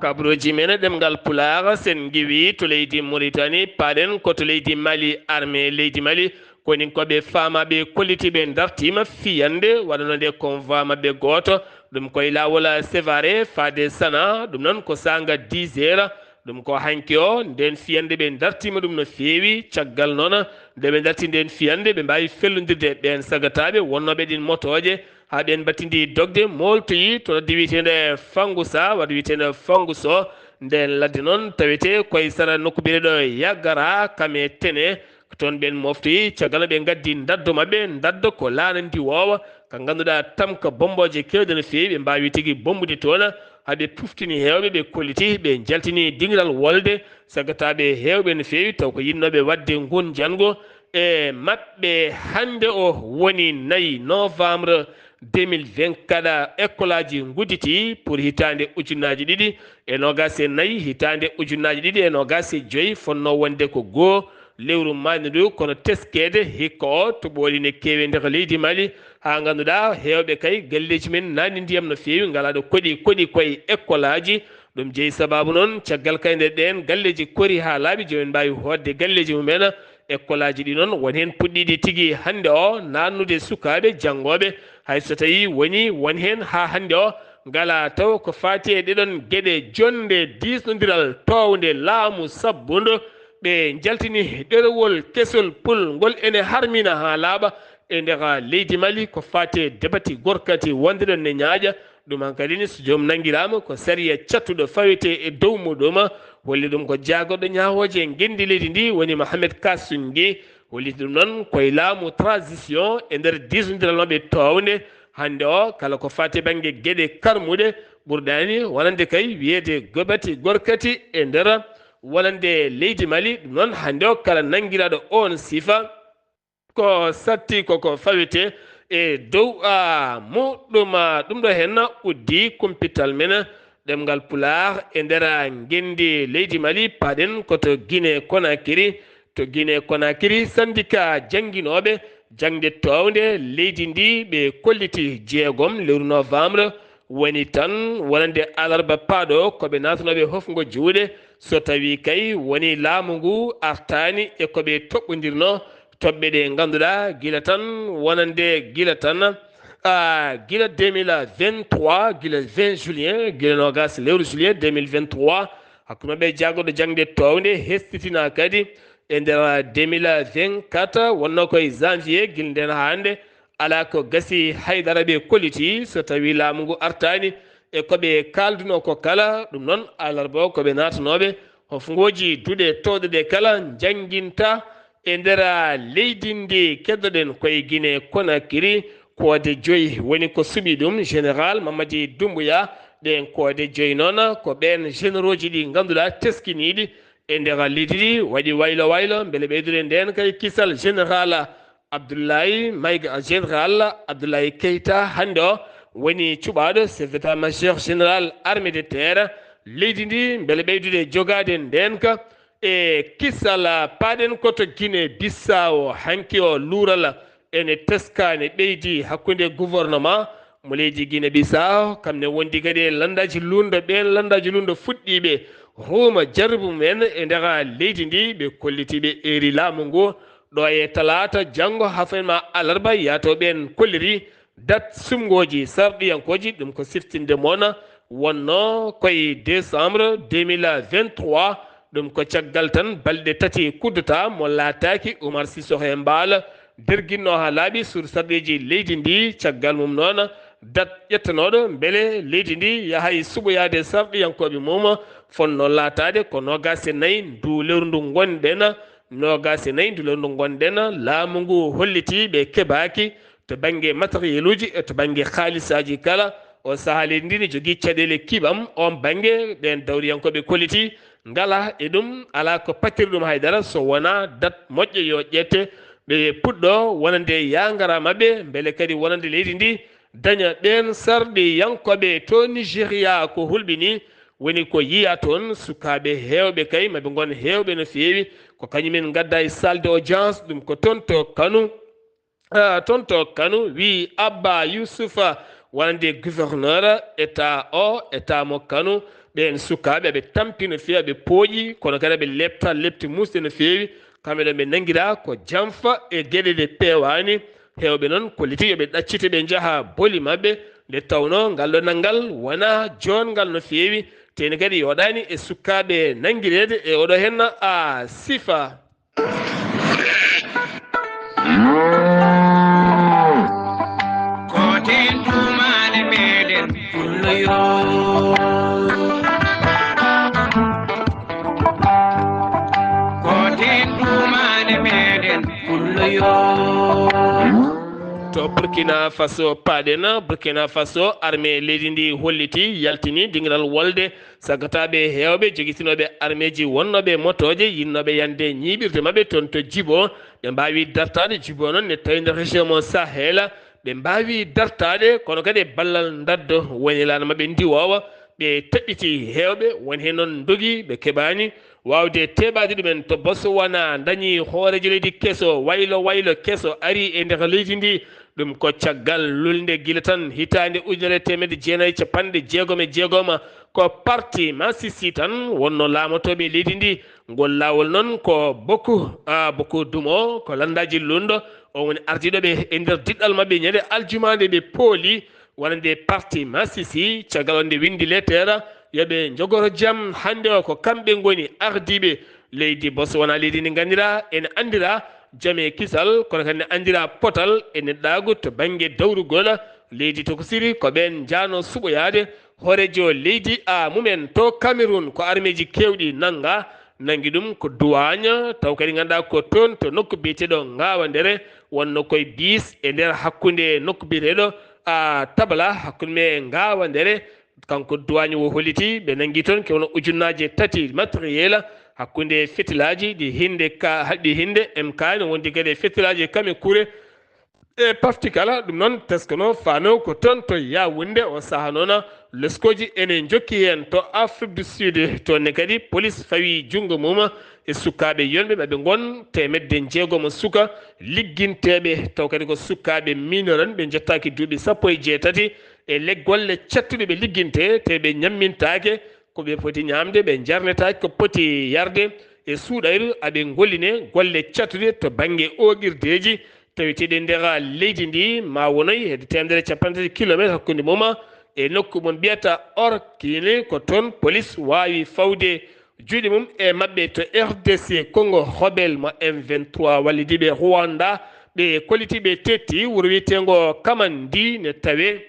Kabruji men ɗemngal Pulaar sen ngiwi to leydi Mauritanie paɗen ko to leydi Mali armée leydi Mali koninkooɓe faamaaɓe kollitiiɓe dartiima fiyannde waɗanoo nde convoi maɓɓe gooto ɗum koye laawol Sévaré faade Sana ɗum noon ko saanga dix heures ɗum ko hanki o ndeen fiyannde ɓe dartiima ɗum no feewi caggal noon nde ɓe darti ndeen fiyannde ɓe mbaawi fellondirde e ɓeen sagataaɓe wonnooɓe ɗiin motooje haa ɓeen mbattindi dogde mooltoyi to ladde wiyeteende Fangusa wadde wiyeteende Fanguso ndeen ladde noon tawetee koye sara nokku biyeteeɗo Yagara kame tene ko toon ɓeen moftoyi caggal ɓe ngaddi ndaddo maɓɓe ndaddo ko laana ndiwoowa ka ngannduɗaa tamka bommbooje keewɗe no feewi ɓe mbaawi tigi bommbude toon haa ɓe puftini heewɓe ɓe kolliti ɓe njaltini dingiral wolde sagataaɓe heewɓe no feewi taw ko yinnooɓe waɗde nguun janngo e maɓɓe hannde o woni nayi novembre deux mille vingt-quatre école aji ngudditi pour hitaande ujunnaaji ɗiɗi e noogaas e nayi hitaande ujunnaaji ɗiɗi e noogaas e joyi fotnoo wonde ko goo lewru maayni ndu kono teskeede hikka o toɓooli ne keewi e nder leydi Mali haa ngannduɗaa heewɓe kay galleeji men naatni ndiyam no feewi ngalaa ɗo koɗi koɗi koye école aji ɗum jeyi sabaabu noon caggal kay nde ɗeen galleeji kori haa laaɓi joom en mbaawi hootde galleeji mum en école aji ɗi noon won heen puɗɗiiɗi tigi hannde o naatnude sukaaɓe janngooɓe hay so tawii wonii won heen haa hannde o ngalaa taw ko faati e ɗeɗon geɗe jonnde diisnondiral toownde laamu sabbundo ɓe njaltini ɗerewol kesol pul ngol ene harmina haa laaɓa e nder leydi Mali ko faati e debati gorkati wonde ɗon ne ñaaƴa ɗum hankadi ne so joom nanngiraama ko sariya cattuɗo fawetee e dow muɗum holli ɗum ko jaagorɗo ñaawooje ngenndi leydi ndi woni Mohamed Kasungi holliti ɗum noon koye laamu transition e nder diisondiral maɓɓe toownde hannde o kala ko faati bannge geɗe karmuɗe ɓurɗaani wonande kay wiyeede gobati gorkati e nder wonande leydi Mali ɗum noon hannde o kala nanngiraaɗo oon sifa ko satti koko fawete e dow muɗum ɗum ɗo henna uddi kumpital men ɗemngal pulaar e nder ngenndi leydi Mali paɗen koto Guinée Conakry to Guinée Conakry sandika jannginooɓe jaŋde toownde leydi ndi ɓe kolliti jeegom lewru novembre woni tan wonande alarba paaɗo ko ɓe naatanooɓe hofngo juuɗe so tawii kay woni laamu ngu artaani e ko ɓe toɓɓondirnoo toɓɓe ɗe ngannduɗaa gila tan wonande gila tan a gila deux mille vingt-trois gila vingt juillet gila noogaas lewru juillet deux mille vingt-trois hakkunde maɓɓe jaagorɗo jaŋde toownde hestitinaa kadi e nder deux mille vingt-quatre wonnoo ko e janvier gila ndeen haa hannde Alaa ko gasi haydara ɓe kolliti so tawii laamu ngu artaani e ko ɓe kaaldunoo ko kala. Ɗum noon, alarba o ko ɓe naatanooɓe hofngooji duɗe towɗe ɗe kala njannginta e nder leydi ndi. Keddoɗen koye Guinée Conakry, koode joyi woni ko suɓii ɗum. Général Mamadi Doumbouya, ɗeen koode joyi noon ko ɓeen généraux ji ɗi ngannduɗaa teskiniiɗi e nder leydi ndi waɗi waylo waylo, mbele ɓeydude ndeen kay kisal. Général Abdoulaye Maïga, Général Abdoulaye Keita hannde o woni cuɓaaɗo chef d'état-major général armée de terre leydi ndi, mbele ɓeydude jogaade ndeen ka e kisal. Paaɗen ko to Guinée Bissau, hanki o luural ene teskaani ɓeydi hakkunde gouvernement mo leydi Guinée Bissau, kam ne wondi kadi e lanndaaji luulndo. Ɓeen lanndaaji luulndo fuɗɗiiɓe huuma jarribu mumen e nder leydi ndi, ɓe kollitiiɓe eri laamu ngu ɗo e talaata janngo, haa fayin ma alarba, yaato ɓeen kolliri dat sumngooji sarɗiyankooji. Ɗum ko siftinde moona wonno koye décembre deux mille vingt-trois. Ɗum ko caggal tan balɗe tati kuddata mo laataaki Oumar Sissoko Embaló derginno haa laaɓi sur sarɗiiji leydi ndi. Caggal mum noon, dat ƴettanooɗo mbele leydi ndi yahay suɓoyaade sarɗiyankooɓe mum, fotnoo laataade ko noogaas e nayi ndu lewru ndu ngonɗen. Noogaas e nayi ndu lewru ndu ngonɗen, laamu ngu hollitii ɓe keɓaaki to bannge matériel uji e to bannge haalisaaji kala. O sahaa leydi ndi ne jogii caɗeele kiɓam oon bannge. Ɓeen dawriyankooɓe kolliti ngala e ɗum, alaa ko pattiri ɗum haydara so wonaa dat moƴƴo yo ƴette, ɓe puɗɗo wonande yaangara maɓɓe, mbele kadi wonande leydi ndi daña ɓeen sarɗiyankooɓe to Nigeria. Ko hulɓini woni ko yiya toon, sukaaɓe heewɓe kay maɓe ngon heewɓe no feewi, ko kañumen ngadda e salle d'audience. Ɗum ko toon to Kano. Ah, toon to Kano, wi Abba Yusufa, wonande gouverneur état o, état mo Kano. Ɓeen sukaaɓe aɓe tampi no feewi, aɓe pooƴi, kono kadi aɓe lepta lepti muusde no feewi. Kamɓe ɗo ɓe nanngira ko jamfa e geɗe ɗe peewaani. Heewɓe noon kolliti yo ɓe ɗaccite, ɓe njaha boli maɓɓe. Nde tawnoo ngal ɗo nanngal wonaa joonngal no feewi, teeni kadi yooɗaani e sukaaɓe nanngireede e oɗo henna a sifa. Koten tumaale meɗen pullo yo. Koten tumaale meɗen pullo yo. To Burkina Faso paaɗen. Burkina Faso, armée leydi ndi holliti, yaltini dingiral wolde sagataaɓe heewɓe jogitinooɓe armeeji wonnooɓe motooje yinnooɓe yande ñiiɓirde maɓɓe toon to Jibo. Ɓe mbaawi dartaade Jibo noon ne tawi nder région mo Sahel. Ɓe mbaawi dartaade, kono kadi e ballal ndaddo woni laana maɓɓe ndiwoowa. Ɓe taƴƴiti heewɓe, won heen noon ndogi ɓe keɓaani waawde teɓaade ɗumen. To Botswana dañi hooreejo leydi keso, waylo waylo keso ari e nder leydi ndi. Ɗum ko caggal lulnde gila tan hitaande ujunere teemedde jeenayi e capanɗe jeegom e jeegom, ko parti Masisi tan wonno laamotooɓe leydi ndi. Ngol laawol noon ko Boku, a, Boku Dumo, ko lanndaaji luulndo. O woni ardiiɗo ɓe e nder diɗɗal maɓɓe ñande aljumaande ɓe pooli wonande parti Masisi, caggal nde winndi letter yo ɓe njogoro jam. Hannde o ko kamɓe ngoni ardiiɓe leydi Botswana, leydi ndi nganndiraa ene anndira jam e kisal, kono kadi ne anndira potal e neɗɗaagu to bannge dawrugol leydi tokosiri. Ko ɓeen njaano suɓoyaade hooreejo leydi a mumen to Cameroun, ko armeeji keewɗi nannga, nanngi ɗum ko duwaañ, taw kadi ngannduɗaa ko toon to nokku biyeteeɗo Ngaawandere, wonno koye biis e nder hakkunde nokku biyeteeɗo a Tabala, hakkunde me Ngaawandere. Kanko duwaañ o holliti ɓe nanngi toon ke wona ujunnaaje tati matériel, hakkunde fetilaaji ɗi hinde ka, ɗi hinde M K, ne wondi kadi e fetilaaji kame kure e parti kala. Ɗum noon teskano fano ko toon to Yaoundé. O saha noon leskooji ene njokki heen to Afrique du Sud. Toon ne kadi police fawi junngo mum e sukaaɓe yonɓe maɓe ngon teemedde jeegom suka ligginteeɓe, taw kadi ko sukaaɓe mineur en, ɓe njettaaki duuɓi sappo e jeetati. E le golle cattuɗe ɓe ligginte, te ɓe ñammintaake ko ɓe poti ñaamde, ɓe njarnetaake ko poti yarde. E suuɗayru aɓe ngolline golle cattuɗe to bannge ooqirdeeji taweteeɗi nder leydi ndi, ma wonoy hedde teemedere capanɗe tati kilometre hakkunde mum e nokku mo mbiyata Orkini. Ko toon police waawi fawde juuɗe mum e maɓɓe to R D C Congo, rebelle mo M vingt-trois wallidiiɓe Rwanda Ɓe kolliti, ɓe tetti wuro wiyeteengo Kamandi ne tawe.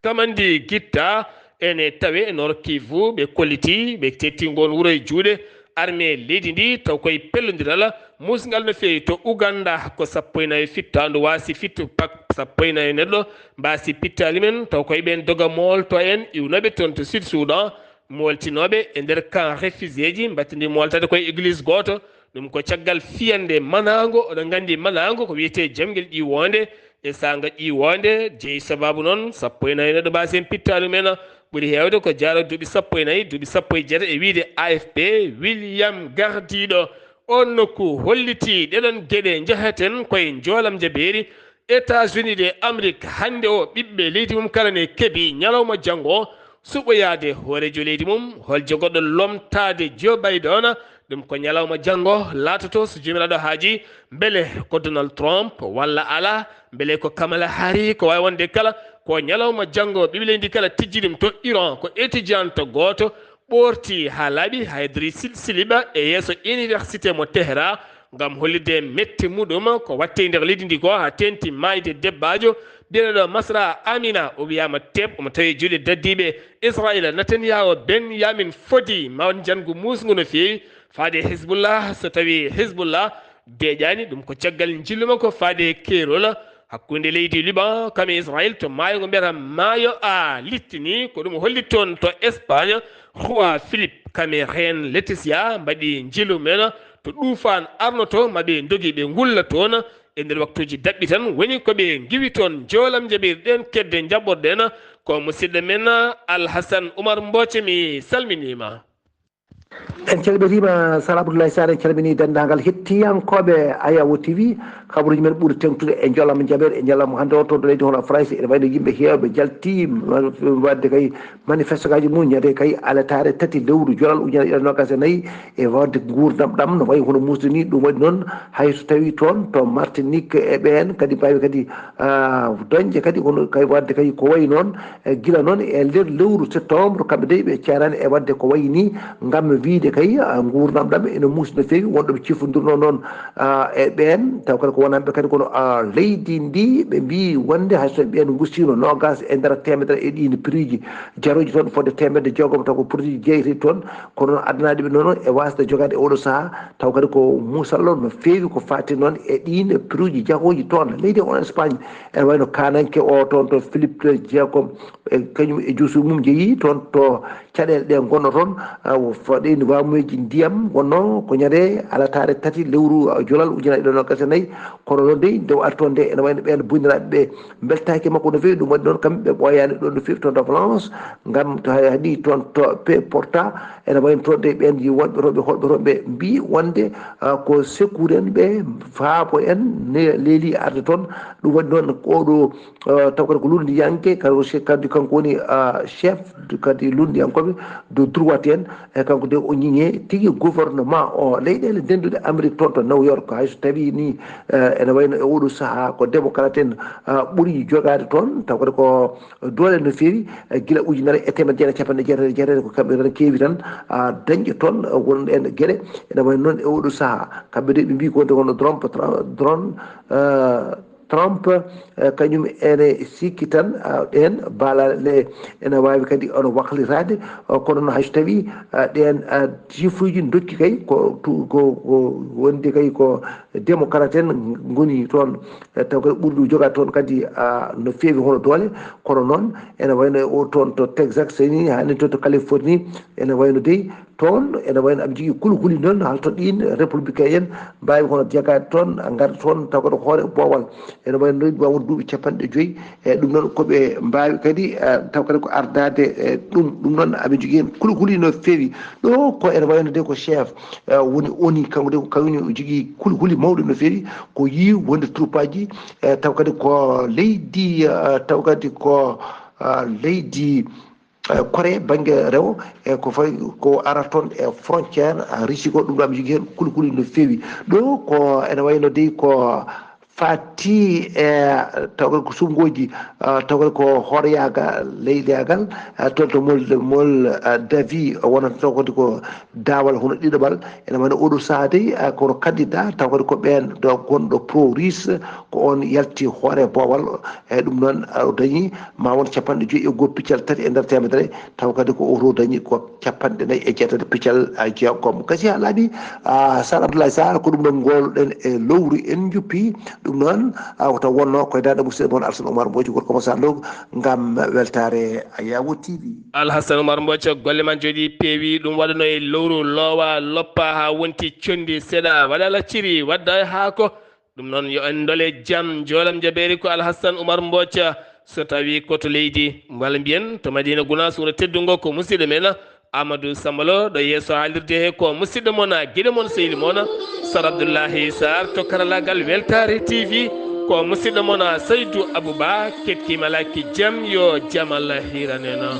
Kamandi Gitta ene tawe e Nord Kivu. Ɓe kolliti, ɓe tetti ngoon wuro e juuɗe armée leydi ndi, taw koye pellondiral muusngal no feewi. To Uganda ko sappo e nayi fittaandu waasi fittu pak sappo e nayi neɗɗo mbaasi pittaali men, taw koye ɓeen doga moolto en iwnooɓe toon to Sud Soudan, mooltinooɓe e nder camp réfugiéji, mbattindi mooltade koye église gooto. Ɗum ko caggal fiyannde manaango. Oɗon nganndi manaango ko wiyetee jamngel ƴiwoonde e saanga ƴiwoonde, jeyi sabaabu noon sappo e nayi neɗɗo mbaasi heen pittaali men. Ɓuri heewde ko jaaro duuɓi sappo e nayi, duuɓi sappo e jeetati e wiyde A F P. William Gardiiɗo oon nokku hollitii ɗeɗon geɗe njeheten koye njoolam jabeeri. États-Unis de Amérique hannde o, ɓiɓɓe leydi mum kala ne keɓi ñalawma janngo o suɓoyaade hooreejo leydi mum, hol jogorɗo lomtaade Joe Biden. Ɗum ko ñalawma janngo laatoto, so Joomiraaɗo haajii. Mbele ko Donald Trump walla alaa? Mbele ko Kamala Harris? Ko waawi wonde kala, ko ñalawma janngo ɓiɓɓe leydi kala tijji ɗum. To Iran, ko étudiant gooto ɓoorti haa laaɓi, haydri sil-, siliba e yeeso université mo Tehran, ngam hollitde mette muɗum ko waɗte e nder leydi ndi ko, haa teeŋti maayde debbaajo biyeteeɗo Masra Amina. O wiyaama teep, omo tawi e juuɗe daddiiɓe Israayiila. Netanyahu Benyamin fodi ma waɗ njanngu muusngu no feewi faade Hezbollah. So tawi Hezbollah deeƴaani, ɗum ko caggal njillu makko faade keerol hakkunde leydi Liban kam e Israel to maayo ngo mbiyata maayo A littini. Ko ɗum holli toon to Espagne, Roi Philippe kam e Reine Laetitia mbaɗi njillu men to ɗuufaan arnoto, ma ɓe ndogi ɓe ngulla toon e nder waktuuji daɓɓi tan. Woni ko ɓe ngiwi toon njoolam jaɓirɗen kedde njaɓɓorɗen. Ko musidɗo men Alhasan Oumar Mboce, mi salminiima. En calmitiima Sar Abdoulaye Sarr, en calminii denndaangal hettiyankooɓe Ayawo T V. Kabaruuji men ɓuri teeŋtude e njollam jabeer e njollam hannde o toon to leydi hono France, ene wayi no yimɓe heewɓe njaltii waɗde kay manifestagaaji mum ñande kay alataare tati lewru jolal ujunere e noogas e nayi e waɗde nguurndam ɗam no wayi hono muusde ni. Ɗum waɗi noon hay so tawii toon to Martinique e ɓeen kadi mbaawi kadi dañde kadi kono kay waɗde kay ko wayi noon e gila noon e nder lewru septembre kamɓe dey ɓe ceeraani e waɗde ko wayi ni ngam wiyde kay nguurndam ɗam ene muusi no feewi. Wonɗo ɓe cifondirnoo noon e ɓeen taw kadi ko wonanɓe kadi kono leydi ndi ɓe mbii wonde hay so ɓeen ngustiino noogas e nder teemedere e ɗiin prix ji jarooji toon fodde teemedde jeegom taw ko produit ji jeeyteeɗi toon. Kono noon addanaaɗi ɓe noon e waasde jogaade e oɗo sahaa taw kadi ko musallo no feewi ko faati noon e ɗiin prix ji jahooji toon leydi on Espagne. Ene wayno kaananke o toon to Philippe Giacom e kañum e juusu mum jeyi toon to caɗeele ɗe ngonno toon. Faɗeni wamuyeji ndiyam wonno ko ñande alataare tati lewru jolal ujunere ɗiɗi noon gasa nayi. Kono noon dey nde o ari toon nde ene wayno ɓeen bundiraɓe ɓe mbeltaaki makko no feewi. Ɗum waɗi noon kamɓe ɓe ɓooyaani ɗoon no feewi toon to Valence ngam to haɗi toon to pe porta. Ene wayno toon dey ɓeen yi wonɓe toon ɓe holɓe toon ɓe mbii wonde ko secours en ɓe faabo en leeli arde toon. Ɗum waɗi noon oɗo taw kadi ko lunndiyanke kadi aussi kadi kanko woni chef kadi lunndiyankoɓe de droit en. E kanko de o ñiŋe tigi gouvernement o leyɗeele denduɗe Amérique toon to New York hay so tawi ni ene wayno e oɗo saaha ko démocrate en ɓuri jogaade toon taw kadi ko doole no feewi. Gila ujunere e teemedde jeetati capanɗe jeetati e jeetati ko kamɓe tan keewi tan dañde toon wonɗo en geɗe. Ene wayno noon e oɗo saaha kamɓe de ɓe mbii ko wonde kono drone drone Trump kañum ene sikki tan ɗeen baalaale ɗe ene waawi kadi ono waklitaade. Kono noon hay so tawii ɗeen chiffreji dokki kay ko ko wonde kay ko démocrate en ngoni toon taw kadi ɓuri ɗum jogaade toon kadi no feewi hono doole. Kono noon ene wayno e o toon to Texas ni hani to to Californie ene wayno dey toon ene wayno aɓe jogii kulhuli noon halto ɗiin républicain en mbaawi hono jagaade toon ngara toon taw kadi hoore boowal. Ene wayno noon wawa duuɓi capanɗe joyi. Eyyi ɗum noon ko ɓe mbaawi kadi taw kadi ko ardaade e ɗum ɗum noon aɓe jogii heen kulhuli no feewi. Ɗo ko ene wayno de ko chef woni oni kanko de ko kawni o jogii kulhuli mawɗo no feewi ko yii wonde troupaji taw kadi ko leydi taw kadi ko leydi Corée bannge rewo e ko fayi ko ara toon e frontiére Russie ko ɗum ɗo aɓe jogii heen kulhuli no feewi. Ɗo ko ene wayno dey ko Fati e tawgal ko suɓngooji, tawgal ko hooreyaagal, leylaagal, toon to mol mol davi wonata taw kadi ko daawal hono ɗiɗaɓal. Ene wayno oɗo sahaa dey kono candidat taw kadi ko ɓeen ɗo gonɗo pro russe, ko on yalti hoore boowal. Eyi, ɗum noon o dañi ma won capanɗe joyi e goo piccal tati e nder teemedere, taw kadi ko oto dañi ko capanɗe nayi e jeetati piccal jeegom. Gasi haa laaɓi. Sar Abdoulaye Sar, ko ɗum ɗon ngolɗen e lowri en njuppi. Ɗum noon ko taw wonno koye darde musidɗo mon Alsan Oumar Mbodji, gorko mo Sar Log, ngam weltaare Ayawo T V. Alhasan Oumar Mbodji, golle ma jooɗi peewi. Ɗum waɗano e lowru loowa loppa haa wonti conndi seeɗa, waɗa lacciri, wadda haako. Ɗum noon yo en ndole jam, njoolam jabeeri ko Alhasan Oumar Mbodji. So tawi ko to leydi walla mbiyen to Madina Gunaas wuro teddungo ko musidɗo men Amadou Sambalo, ɗo yeeso haalirde he ko musidɗo mon, giɗo mon, sehil mon Sar Abdoullahi Sar to karalagal Weltaare T V, ko musidɗo mon Saydou Abouba. Kettima lakki jam, yo jam Allah hiraneno.